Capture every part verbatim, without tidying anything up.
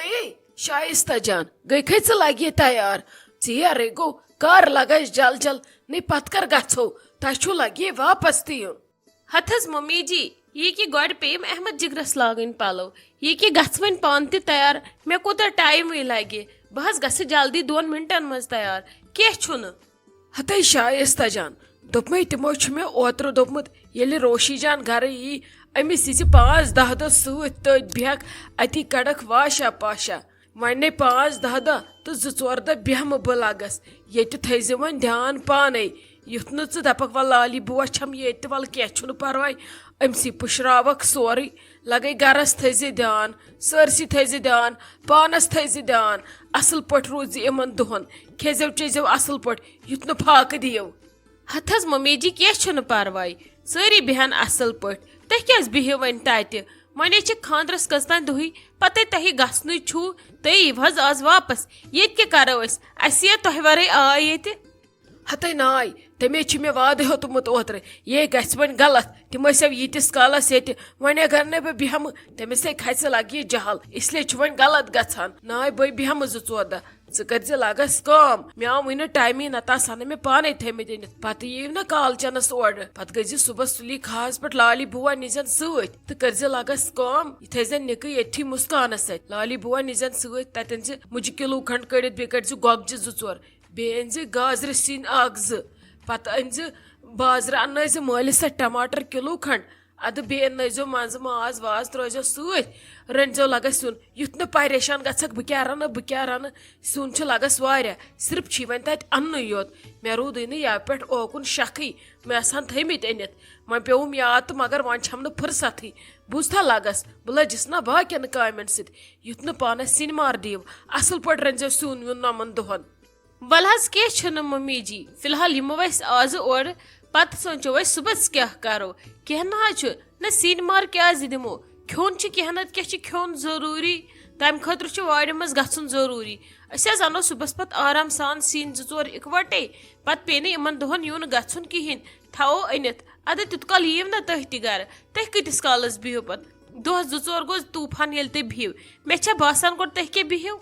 A شائستہ جان، گٔے کھے ژٕ لگے تیار؟ ژیر ہے گوٚو، کر لگس جل جل، نَے پتہٕ کر گژھو؟ تۄہہِ چھُو لگے واپس تہِ یُن۔ ہتہٕ حظ ممی جی، یہِ کہِ گۄڈٕ پیٚیِم احمد جگرس لاگٕنۍ پلو، یہِ کہِ گژھٕ وۄنۍ پانہٕ تہِ تیار، مےٚ کوٗتاہ ٹایمٕے لگہِ، بہٕ حظ گژھٕ جلدی دۄن منٹن منٛز تیار، کینٛہہ چھُنہٕ۔ ہتے شائستہ جان، دوٚپمَے تِمو چھُ مےٚ اوترٕ دوٚپمُت، ییٚلہِ روشی جان گرٕ یی، أمِس یِزِ پانٛژھ دَہ دۄہ سۭتۍ تٔتھۍ بیٚہکھ، اَتی کڑکھ واشا پاشا۔ وۄنۍ نے پانٛژھ دَہ دۄہ تہٕ زٕ ژور دۄہ بیٚہمہٕ بہٕ لگس۔ ییٚتہِ تھٲیزِ وۄنۍ دیان پانے، یُتھ نہٕ ژٕ دپکھ، "وَلہٕ لالی بوے چھَم ییٚتہِ، وَلہٕ کینٛہہ چھُنہٕ پرواے، أمسٕے پُشراوکھ سورُے۔" لگے گرس تھٲیزِ دیان، سٲرسٕے تھٲیزِ دیان، پانس تھٲیزِ دیان۔ اصل پٲٹھۍ روٗزِ یِمن دۄہن، کھیزیو چیزیو اصل پٲٹھۍ، یُتھ نہٕ فاقہٕ دِیو۔ ہتہٕ حظ ممی جی، کینٛہہ چھُنہٕ پرواے، سٲری بیٚہن اصل پٲٹھۍ۔ تُہۍ کیازِ بِہِو وۄنۍ تتہِ؟ وۄنۍ چھِ خاندرس کٔژتام دۄہٕے، پتہٕ تۄہہِ گژھنُے چھُو، تُہۍ یِیِو حظ آز واپس۔ ییٚتہِ کیٛاہ کرو أسۍ؟ اَسہِ یہِ تۄہہِ ورٲے آے ییٚتہِ؟ ہتے ناے، تٔمے چھُ مےٚ وعدٕ ہیوٚتمُت اوترٕ، یے گژھِ وۄنۍ غلط۔ تِم ٲسۍ ییٖتِس کالس ییٚتہِ، وۄنۍ اگر نہٕ بہٕ بیٚہمہٕ، تٔمِس ہے کھژِ لگہِ یہِ جہل، اس لیے چھُ وۄنۍ غلط گژھان۔ ناے، بٔے بیٚہمہٕ زٕ ژور دۄہ۔ ژٕ کٔرزِ لگس کٲم، مےٚ آو وُنہِ ٹایمٕے نہ، تس ہنا مےٚ پانے تھٲیمٕتۍ أنِتھ۔ پتہٕ یِیِو نہ کالچنس اورٕ، پتہٕ گٔژھزِ صُبحس سُلی کھاہس پٮ۪ٹھ لالی بوا نِزن سۭتۍ تہٕ کٔرزِ لگس کٲم، یہِ تھٲیزٮ۪ن نِکہٕ ییٚتھی مسکانس سۭتۍ۔ لالی بوا نِزٮ۪ن سۭتۍ، تتٮ۪ن زِ مُجہِ کِلوٗ کھنڈ کٔڑِتھ، بیٚیہِ کٔڑزِ گۄگجہِ زٕ ژور، بیٚیہِ أنزِ گازرِ سِنۍ اکھ زٕ، پتہٕ أنزِ بازرٕ اننٲیزِ مٲلِس سۭتۍ ٹماٹر کِلوٗ کھنڈ۔ ادٕ بیٚیہِ اننٲیزیو منٛزٕ ماز واز، ترٲیزیو سۭتۍ، رٔنزیو لگس سیُن۔ یُتھ نہٕ پریشان گژھکھ، بہٕ کیٛاہ رنہٕ، بہٕ کیٛاہ رنہٕ، سیُن چھُ لگس واریاہ، صرف چھُے وۄنۍ تتہِ اننُے یوت۔ مےٚ روٗدٕے نہٕ یَوٕ پٮ۪ٹھ اوکُن شکھٕے، مےٚ آسہٕ ہن تھٲیمٕتۍ أنِتھ، وۄنۍ پیوٚوُم یاد تہٕ مگر وۄنۍ چھَم نہٕ فرصتھٕے۔ بوٗزتھا لگس، بہٕ لٔجِس نا باقین کامٮ۪ن سۭتۍ، یُتھ نہٕ پانس سِنۍ مار دِیِو۔ اصل پٲٹھۍ رٔنزیو سیُن ویُن نۄمن دۄہن۔ ول حظ، کینٛہہ چھُنہٕ ممی جی، فی الحال یِمو أسۍ آزٕ اورٕ، پتہٕ سونٛچو أسۍ صُبحس کیٛاہ کرو۔ کینٛہہ نہ حظ چھُ، نہ سِنۍ مار کیٛازِ دِمو، کھیوٚن چھُ کینٛہہ نتہٕ کینٛہہ چھُ کھیوٚن ضروٗری، تمہِ خٲطرٕ چھُ وارِ منٛز گژھُن ضروٗری۔ أسۍ حظ انو صُبحس پتہٕ آرام سان سِنۍ زٕ ژور اِکوٹے، پتہٕ پیٚیہِ نہٕ یِمن دۄہن یُن گژھُن کِہیٖنۍ، تھاوو أنِتھ۔ ادٕ تیُت کال یِیِو نہ تُہۍ تہِ گرٕ، تُہۍ کۭتِس کالس بِہِو پتہٕ؟ دۄہ زٕ ژور گوٚو طوٗفان ییٚلہِ تُہۍ بِہِو، مےٚ چھا باسان گۄڈٕ تُہۍ کیٛاہ بِہِو؟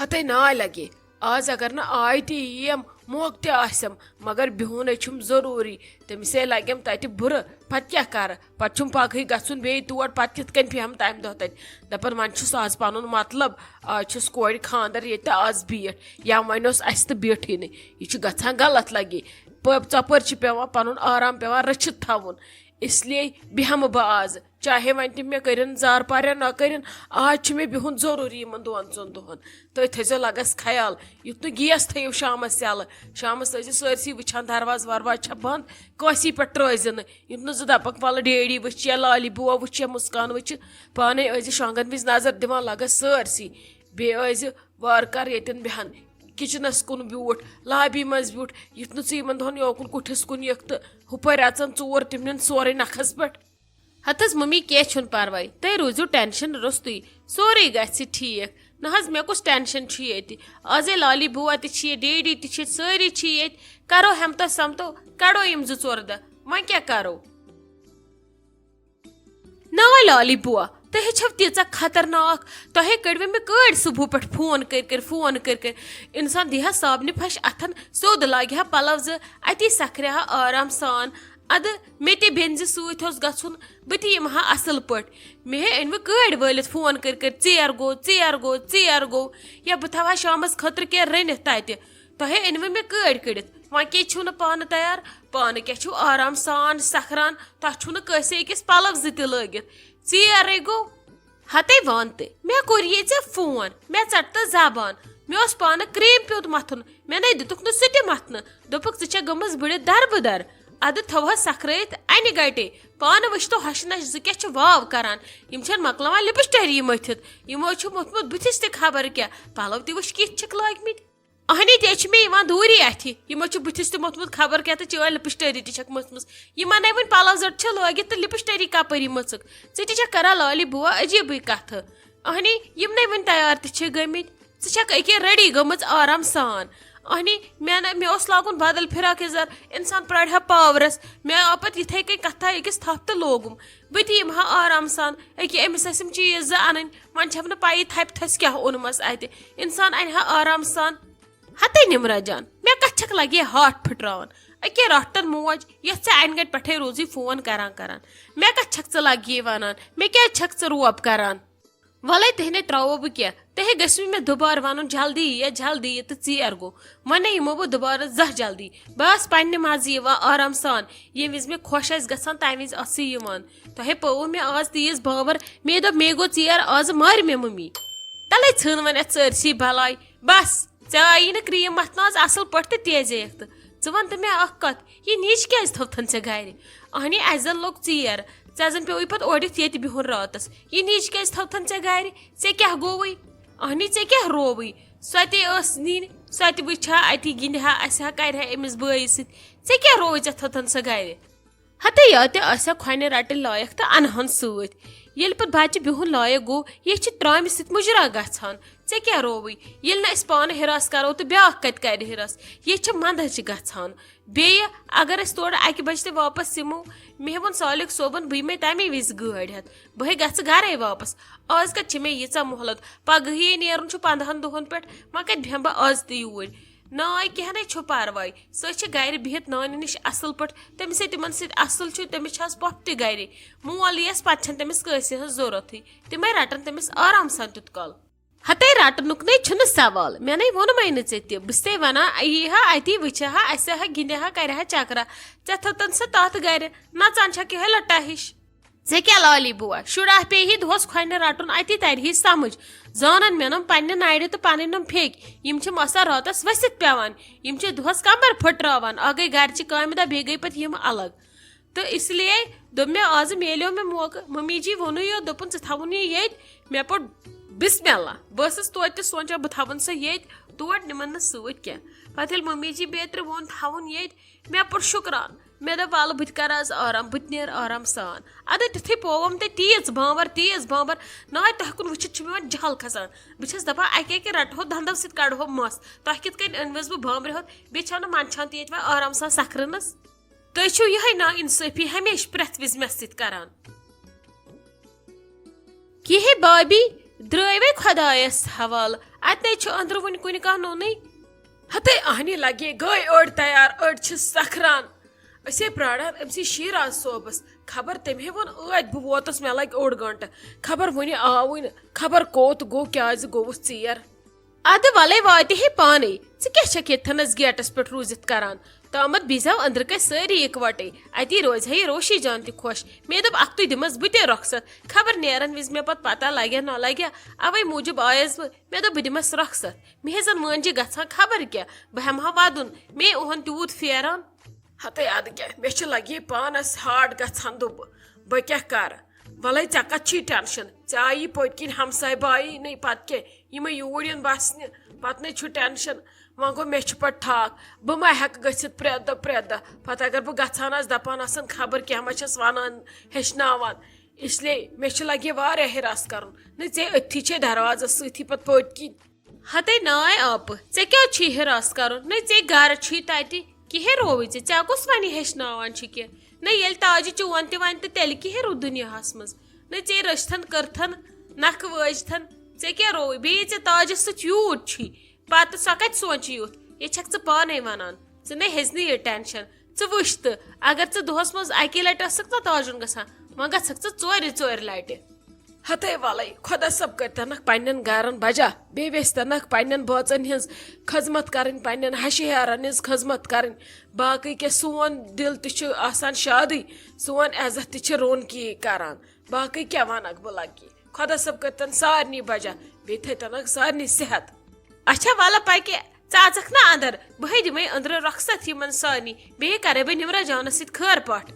ہتے ناے لگے، آز اگر نہٕ آے تہِ یِیم، موقعہٕ تہِ آسٮ۪م، مگر بِہُن ہے چھُم ضروٗری۔ تٔمِس ہے لگٮ۪م تتہِ بُرٕ، پتہٕ کیٛاہ کرٕ؟ پتہٕ چھُم پگہٕے گژھُن بیٚیہِ تور، پتہٕ کِتھ کٔنۍ بیٚہم تمہِ دۄہ تتہِ؟ دپان وۄنۍ چھُس آز پنُن مطلب، آز چھُس کورِ خاندر ییٚتہِ، آز بیٖٹھ، یا وۄنۍ اوس اسہِ تہٕ بیٖٹھٕے نہٕ۔ یہِ چھُ گژھان غلط لگے، پ-، ژۄپٲرۍ چھِ پٮ۪وان پنُن آرام پٮ۪وان رٔچھِتھ تھاوُن۔ اس لیے بیٚہمہٕ بہٕ آز، چاہے وۄنۍ تِم مےٚ کٔرِن زارپار یا نہ کٔرِن، آز چھُ مےٚ بِہُن ضروٗری یِمن دۄن ژۄن دۄہن۔ تُہۍ تھٲیزیو لگس خیال، یُتھ نہٕ گیس تھٲیِو شامس یَلہٕ۔ شامس ٲسۍزِ سٲرسٕے وٕچھان، دروازٕ وروازٕ چھا بنٛد، کٲنٛسی پٮ۪ٹھ ترٲیزِ نہٕ۔ یُتھ نہٕ زٕ دپکھ، "ولہٕ ڈیڈی وٕچھ یا لالی بوا وٕچھ یا مسکان وٕچھ"۔ پانے ٲسۍزِ شۄنٛگن وِزِ نظر دِوان لگس سٲرسٕے۔ بیٚیہِ ٲسۍزِ وارٕ کارٕ ییٚتٮ۪ن بیٚہن، کچنس کُن بیوٗٹھ، لابی منٛز بیوٗٹھ، یُتھ نہٕ ژٕ یِمن دۄہن یوکُن کُٹھِس کُن یِکھ تہٕ ہُپٲرۍ اژن ژور، تِم نِن سورُے نکھس پٮ۪ٹھ۔ ہتس ممی، کینٛہہ چھُنہٕ پرواے، تُہۍ روٗزِو ٹینشن روٚستُے، سورُے گژھِ ٹھیٖک۔ نہ حظ، مےٚ کُس ٹینشن چھُ ییٚتہِ؟ آزے لالی بوا تہِ چھِ ییٚتہِ، ڈیڈی تہِ چھِ ییٚتہِ، سٲری چھِ ییٚتہِ۔ کرو ہمتو سمتو، کڑو یِم زٕ ژور دۄہ، وۄنۍ کیٛاہ کرو؟ نہ وۄنۍ لالی بوا، تُہۍ ہے چھِو تیٖژاہ خطرناک۔ تۄہے کٔڑوٕ مےٚ کٲڑۍ صبحہٕ پٮ۪ٹھ فون کٔرۍ کٔرۍ، فون کٔرۍ کٔرۍ۔ انسان دی ہا صابنہِ پھش اتھن، سیوٚد لاگہِ ہا پلو زٕ، اتی سکھرِ ہا آرام سان۔ ادٕ مےٚ تہِ بیٚنزِ سۭتۍ اوس گژھُن، بہٕ تہِ یِمہٕ ہا اصل پٲٹھۍ۔ مےٚ ہے أنۍ وٕ کٲڑۍ وٲلِتھ فون کٔرۍ کٔرۍ، "ژیر گوٚو، ژیر گوٚو، ژیر گوٚو"۔ یا بہٕ تھاوٕ ہا شامس خٲطرٕ کینٛہہ رٔنِتھ تتہِ۔ تۄہے أنوٕ مےٚ کٲڑۍ کٔڑِتھ، وۄنۍ کیٛازِ چھِو نہٕ پانہٕ تیار؟ پانہٕ کیٛاہ چھِو آرام سان سکھران؟ تۄہہِ چھُو نہٕ کٲنٛسے أکِس پلو زٕ تہِ لٲگِتھ۔ ژیرے گوٚو۔ ہتے وَن تہٕ، مےٚ کوٚر یے ژےٚ فون، مےٚ ژَٹ تہٕ زبان۔ مےٚ اوس پانہٕ کریم پیوٚت مَتھُن، مےٚ نے دِتُکھ نہٕ سُہ تہِ مَتھنہٕ۔ دوٚپُکھ، "ژٕ چھےٚ گٔمٕژ بٕڈِتھ دربٕدر۔ اَدٕ تھٲوہَس سکھرٲیِتھ اَنہِ گَٹے۔ پانہٕ وٕچھ تو ہَشہِ نَشہِ زٕ کیٛاہ چھِ واو کران۔ یِم چھَنہٕ مۄکلاوان لِپسٹری مٔتھِتھ۔ یِمو چھُ موٚتھمُت بٕتھِس تہِ خبر کیٛاہ۔ پَلو تہِ وٕچھ کِتھ چھِکھ لٲگۍمٕتۍ۔" اہنی تہِ چھِ مےٚ یِوان دوٗری اَتھِ۔ یِمو چھُ بٕتھِس تہِ موٚتھمُت خبر کیٛاہ تہٕ چٲنۍ لِپسٹری تہِ چھَکھ مٔژھمٕژ۔ یِمَن ہے وۄنۍ پَلو زٔٹ چھِ لٲگِتھ تہٕ لِپسٹری کَپٲری مٔژھٕکھ؟ ژٕ تہِ چھَکھ کَران لالی بُوا عجیٖبٕے کَتھٕ۔ اہنی، یِم نے وۄنۍ تیار تہِ چھِ گٔمٕتۍ۔ ژٕ چھَکھ أکیاہ ریڈی گٔمٕژ آرام سان۔ اہنی، مےٚ نہ، مےٚ اوس لاگُن بدل فراک یزار، انسان پرارِ ہا پاورس۔ مےٚ آو پتہٕ یِتھے کٔنۍ کتھا أکِس تھپھ تہٕ لوگُم۔ بہٕ تہِ یِمہٕ ہا آرام سان۔ أکیاہ، أمِس ٲسِم چیٖز زٕ انٕنۍ، وۄنۍ چھم نہٕ پَیی تھپہِ تھٔس کیاہ اوٚنمس اتہِ۔ انسان انہِ ہا آرام سان۔ ہتے نمرہ جان، مےٚ کتھ چھکھ لگے ہارٹ پھٹراوان؟ أکیاہ رٹھ تن موج، یۄس ژےٚ انہِ گٹہِ پٮ۪ٹھے روٗزٕے فون کران کران۔ مےٚ کتھ چھکھ ژٕ لگے ونان؟ مےٚ کیازِ چھکھ ژٕ روب کران؟ ولے تہنے تراوو بہٕ کینٛہہ، تہے گژھِ مےٚ دُبارٕ ونُن جلدی یہِ، جلدی یہِ تہٕ ژیر گوٚو۔ وۄنۍ نہ یِمو بہٕ دُبارٕ زانٛہہ جلدی۔ بہٕ آس پننہِ مزٕ یِوان آرام سان، ییٚمہِ وِزِ مےٚ خۄش آسہِ گژھان تمہِ وِزِ آسٕے یِوان۔ تۄہے پوٚوُ مےٚ آز تیز بامبر، مے دوٚپ مے گوٚو ژیر، آز مارِ مےٚ ممی۔ تلے ژھٕن وۄنۍ اتھ سٲرسٕے بلاے۔ بس، ژےٚ آیی نہٕ کریم متھنہٕ آز اصل پٲٹھۍ تہٕ تیزے یکھ تہٕ۔ ژٕ ون تہٕ مےٚ اکھ کتھ، یہِ نیٚچ کیازِ تھٲوتھن ژےٚ گرِ؟ اہنی، اسہِ زن لوٚگ ژیر، ژےٚ زن پیوٚوُے پتہٕ اورٕ یِتھ ییٚتہِ بِہُن راتس۔ یہِ نیٚچ کیازِ تھٲوتھن ژےٚ گرِ؟ ژےٚ کیاہ گوٚوُے؟ اہنی، ژےٚ کیاہ رووُے؟ سۄ تہِ ٲس نِنۍ، سۄ تہِ وٕچھِ ہا اتی، گِنٛدِ ہا، اسہِ ہا، کرِ ہا أمِس بٲیِس سۭتۍ۔ ژےٚ کیاہ رووُے، ژےٚ تھٲوتھن سۄ گرِ؟ ہتے یا تہِ آسہِ ہا کھۄنہِ رٹٕنۍ لایق تہٕ انہٕ ہن سۭتۍ۔ ییٚلہِ پتہٕ بچہِ بِہُن لایق گوٚو، یہِ چھِ ترامہِ سۭتۍ مُجرا گژھان۔ ژےٚ کیاہ رووُے؟ ییٚلہِ نہٕ أسۍ پانہٕ ہراس کرو تہٕ بیاکھ کتہِ کرِ ہراس؟ یہِ چھِ منٛدچھ گژھان۔ بیٚیہِ اگر أسۍ تورٕ اکہِ بجہِ تہِ واپس یِمو، مےٚ ووٚن سالک صٲبن، بہٕ یِمے تمے وِزِ گٲڑۍ ہٮ۪تھ، بہٕ ہے گژھٕ گرے واپس۔ آز کتہِ چھِ مےٚ ییٖژاہ مۄہلت؟ پگہٕے نیرُن چھُ پندہن دۄہن پٮ۪ٹھ، وۄنۍ کتہِ بیٚہمہٕ بہٕ آز تہِ یوٗرۍ؟ ناے کینٛہہ نے چھُ پرواے، سۄ چھِ گرِ بِہِتھ نانہِ نِش اصل پٲٹھۍ، تٔمِس ہے تِمن سۭتۍ اصل چھُ، تٔمِس چھِ آز پۄپھ تہِ گرِ۔ مول یِیَس پتہٕ چھنہٕ تٔمِس کٲنٛسہِ ہٕنٛز ضروٗرتھٕے، تِمے رٹن تٔمِس آرام سان تیُت کال۔ ہتے رٹنُک نے چھُنہٕ سوال، مےٚ نے ووٚنمے نہٕ ژےٚ تہِ، بہٕ چھسے ونان، یی ہا اتی، وٕچھِ ہا، اسہِ ہا، گِنٛدِ ہا، کرِ ہا چکرا، ژےٚ تھٲوتن سۄ تتھ گرِ، نژان چھکھ یِہے لۄٹا ہِش۔ ژےٚ کیٛاہ لالی بوا؟ شُرۍ آسہِ پیٚیہِ ہی دۄہس کھۄنہِ رٹُن، اتی ترِ ہی سمجھ۔ زانن مےٚ نۄم پننہِ نرِ تہٕ پنٕنۍ نۄم پھیٚکۍ، یِم چھِ مسا راتس ؤسِتھ پٮ۪وان، یِم چھِ دۄہس کمبر پھٕٹراوان۔ اکھ گٔے گرچہِ کامہِ دۄہ، بیٚیہِ گٔے پتہٕ یِم الگ۔ تہٕ اس لیے دوٚپ مےٚ، آز میلیو مےٚ موقعہٕ، ممی جی ووٚنُے یوت، دوٚپُن، "ژٕ تھاوُن یہِ ییٚتہِ۔" مےٚ پوٚر بسم اللہ، بہٕ ٲسٕس توتہِ تہِ سونٛچان، بہٕ تھاوَن سۄ ییٚتہِ، تور نِمَن نہٕ سۭتۍ کینٛہہ۔ پتہٕ ییٚلہِ ممی جی بیترِ ووٚن تھاوُن ییٚتہِ، مےٚ پوٚر شُکران۔ مےٚ دوٚپ، "وَلہٕ، بہٕ تہِ کَرٕ آز آرام، بہٕ تہِ نیرٕ آرام سان۔" اَدٕ تِتھُے پووُم تہِ تیز بامبر، تیز بامبر۔ ناے، تۄہہِ کُن وٕچھِتھ چھُ مےٚ وۄنۍ جَل کھسان۔ بہٕ چھَس دَپان، اَکہِ اَکہِ رَٹہو دَنٛدَو سۭتۍ کَڑہو مَس۔ تۄہہِ کِتھ کٔنۍ أنوٕس بہٕ بامبرِ ہیوٚت؟ بیٚیہِ چھَو نہٕ منٛدچھان تہِ ییٚتہِ وۄنۍ آرام سان سَکھرَنَس۔ تُہۍ چھِو یِہوٚے نا اِنصٲفی ہمیشہِ پرٛٮ۪تھ وِزِ مےٚ سۭتۍ کَران۔ کِہے بابی، درٛٲے وَے خۄدایَس حوالہٕ۔ اَتہِ نے چھُ أنٛدرٕ وُنہِ کُنہِ کانٛہہ نوٚنُے۔ ہتے اہنی لگے گٔے أڑۍ تیار، أڑۍ چھِ سکھران۔ أسے پراران أمۍ سٕے شیراز صٲبس۔ خبر تٔمۍ ہے ووٚن ٲدۍ بہٕ ووتس، مےٚ لگہِ اوٚڑ گٲنٹہٕ۔ خبر وُنہِ آوٕے نہٕ، خبر کوٚت گوٚو، کیازِ گوٚوُس ژیر۔ ادٕ ولے واتہِ ہے پانے، ژٕ کیٛاہ چھکھ ییٚتھنس گیٹس پٮ۪ٹھ روٗزِتھ کران؟ تامتھ بیزہو أنٛدرٕ کَنۍ سٲری اِکوٹے، اتی روزِ ہے یہِ روشی جان تہِ خۄش۔ مےٚ دوٚپ اکھتُے دِمس بہٕ تہِ رۄخصت، خبر نیرن وِزِ مےٚ پتہٕ پتہ لگیا نہ لگیا، اوے موٗجوٗب آیس بہٕ۔ مےٚ دوٚپ بہٕ دِمس رۄخصت۔ مےٚ ہے زن وٲنجہِ گژھان خبر کیٛاہ، بہٕ ہٮ۪مہٕ ہا ودُن، مے اوہن تیوٗت پھیران۔ ہتے ادٕ کیٛاہ، مےٚ چھِ لگی پانس ہارٹ گژھان، دوٚپ بہٕ، بہٕ کیٛاہ کرٕ؟ ولے ژےٚ کتھ چھی ٹینشن؟ ژےٚ آیی پٔتۍ کِنۍ ہمساے بایی نٕے، پتہٕ کیٛاہ، یِمے یوٗرۍ یُن بسنہِ، پتہٕ نے چھُ ٹینشن۔ وۄنۍ گوٚو مےٚ چھُ پتہٕ ٹھاکھ، بہٕ ما ہٮ۪کہٕ گٔژھِتھ پرٛٮ۪تھ دۄہ پرٛٮ۪تھ دۄہ؟ پتہٕ اگر بہٕ گژھان آسہٕ، دپان آسن خبر کیٛاہ ما چھس ونان، ہیٚچھناوان۔ اس لیے مےٚ چھُ لگہِ واریاہ ہراس کرُن۔ نہ ژےٚ أتھی چھے دروازس سۭتی پتہٕ پٔتۍ کِنۍ۔ ہتے ناے آپہٕ، ژےٚ کیٛاہ چھی ہراس کرُن؟ نہ ژےٚ گرٕ چھی تتہِ، کِہے رووٕے ژےٚ، ژےٚ کُس ونہِ ہیٚچھناوان چھِ کینٛہہ؟ نہ ییٚلہِ تاجہِ چون تہِ ونہِ تہٕ تیٚلہِ کِہے روٗد دُنیاہس منٛز؟ نہ ژےٚ رٔچھتھن کٔرتھن، نکھٕ وٲجتھن، ژےٚ کیٛاہ رووٕے؟ بیٚیہِ ژےٚ تاجس سۭتۍ یوٗت چھی، پتہٕ سۄ کتہِ سونٛچہِ یُتھ؟ یہِ چھکھ ژٕ پانے ونان۔ ژٕ نے ہیٚز نہٕ یہِ ٹینشن۔ ژٕ وٕچھ تہٕ، اگر ژٕ دۄہس منٛز اکی لٹہِ ٲسکھ نا تاجُن گژھان، وۄنۍ گژھکھ ژٕ ژورِ ژورِ لٹہِ۔ ہتے ولے، خۄدا صٲب کٔرتنکھ پننٮ۪ن گرن بجا، بیٚیہِ ویژھتنکھ پننٮ۪ن بٲژن ہٕنٛز خدمت کرٕنۍ، پننٮ۪ن ہشہِ ہیارن ہٕنٛز خدمت کرٕنۍ۔ باقٕے کیٛاہ، سون دل تہِ چھُ آسان شادٕے، سون عزت تہِ چھِ رونقی کران۔ باقٕے کیٛاہ ونکھ بہٕ لگی؟ خۄدا صٲب کٔرتن سارنٕے بجا، بیٚیہِ تھٲوتنکھ سارنٕے صحت۔ اچھا ولہٕ پکہِ، ژٕ اژکھ نا اندر، بہٕ ہے دِمے أنٛدرٕ رۄخصت یِمن سارنٕے، بیٚیہِ کرے بہٕ نمرہ جانس سۭتۍ خٲر پاٹھ۔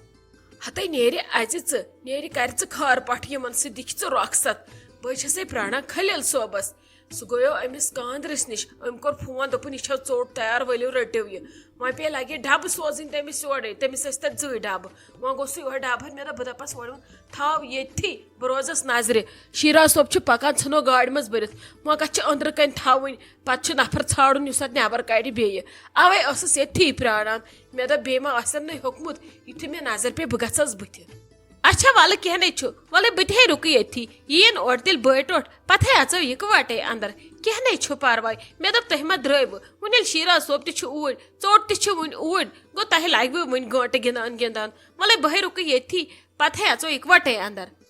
ہتے نیرِ اژِ ژٕ، نیرِ کرِ ژٕ خٲر پاٹھ یِمن سۭتۍ، دِکھ ژٕ رۄخصت۔ بہٕ ہے چھسے پراران خلیل صٲبس۔ سُہ گوٚیو أمِس کاندرِس نِش، أمۍ کوٚر فون، دوٚپُن، "یہِ چھو ژوٚٹ تیار، ؤلِو رٔٹِو یہِ۔" وۄنۍ پیٚیہِ لگہِ ڈبہٕ سوزٕنۍ تٔمِس یورَے، تٔمِس ٲسۍ تَتہِ زٕے ڈبہٕ۔ وۄنۍ گوٚو سُہ یورٕ ڈبہٕ ہَتھ، مےٚ دوٚپ، بہٕ دَپَس، "وۄنۍ تھاو ییٚتھی، بہٕ روزَس نظرِ۔" شیراز صٲب چھُ پکان، ژھٕنو گاڑِ منٛز بٔرِتھ۔ وۄنۍ کَتھ چھِ أنٛدرٕ کَنۍ تھاوٕنۍ؟ پَتہٕ چھُ نفر ژھانٛڈُن، یُس اَتھ نٮ۪بر کَڑِ بیٚیہِ۔ اَوَے ٲسٕس ییٚتھی پرٛاران۔ مےٚ دوٚپ، بیٚیہِ ما آسن نہٕ ہیوٚکمُت، یُتھُے مےٚ نظر پیٚیہِ، بہٕ گژھٕ ہس بٕتھِ۔ اچھا، وَلہٕ کینٛہہ نَے چھُ، وَلَے بہٕ تہِ ہے رُکہٕ ییٚتھی۔ یِیِن اورٕ تیٚلہِ بٔٹۍ ٹوٹھ، پَتہٕ ہے اَژو یِکوَٹَے اَندَر۔ کینٛہہ نَے چھُ پَرواے۔ مےٚ دوٚپ، تُہۍ ما درٛٲیوٕ؟ وۄنۍ ییٚلہِ شیراز صٲب تہِ چھُ اوٗرۍ، ژوٚٹ تہِ چھِ وٕنہِ اوٗرۍ، گوٚو تۄہہِ لَگِوٕ وٕنہِ گٲنٛٹہٕ گِنٛدان گِنٛدان۔ وَلَے بہٕ ہے رُکہٕ ییٚتھی، پَتہٕ ہے اَژو یِکوَٹَے اَندَر۔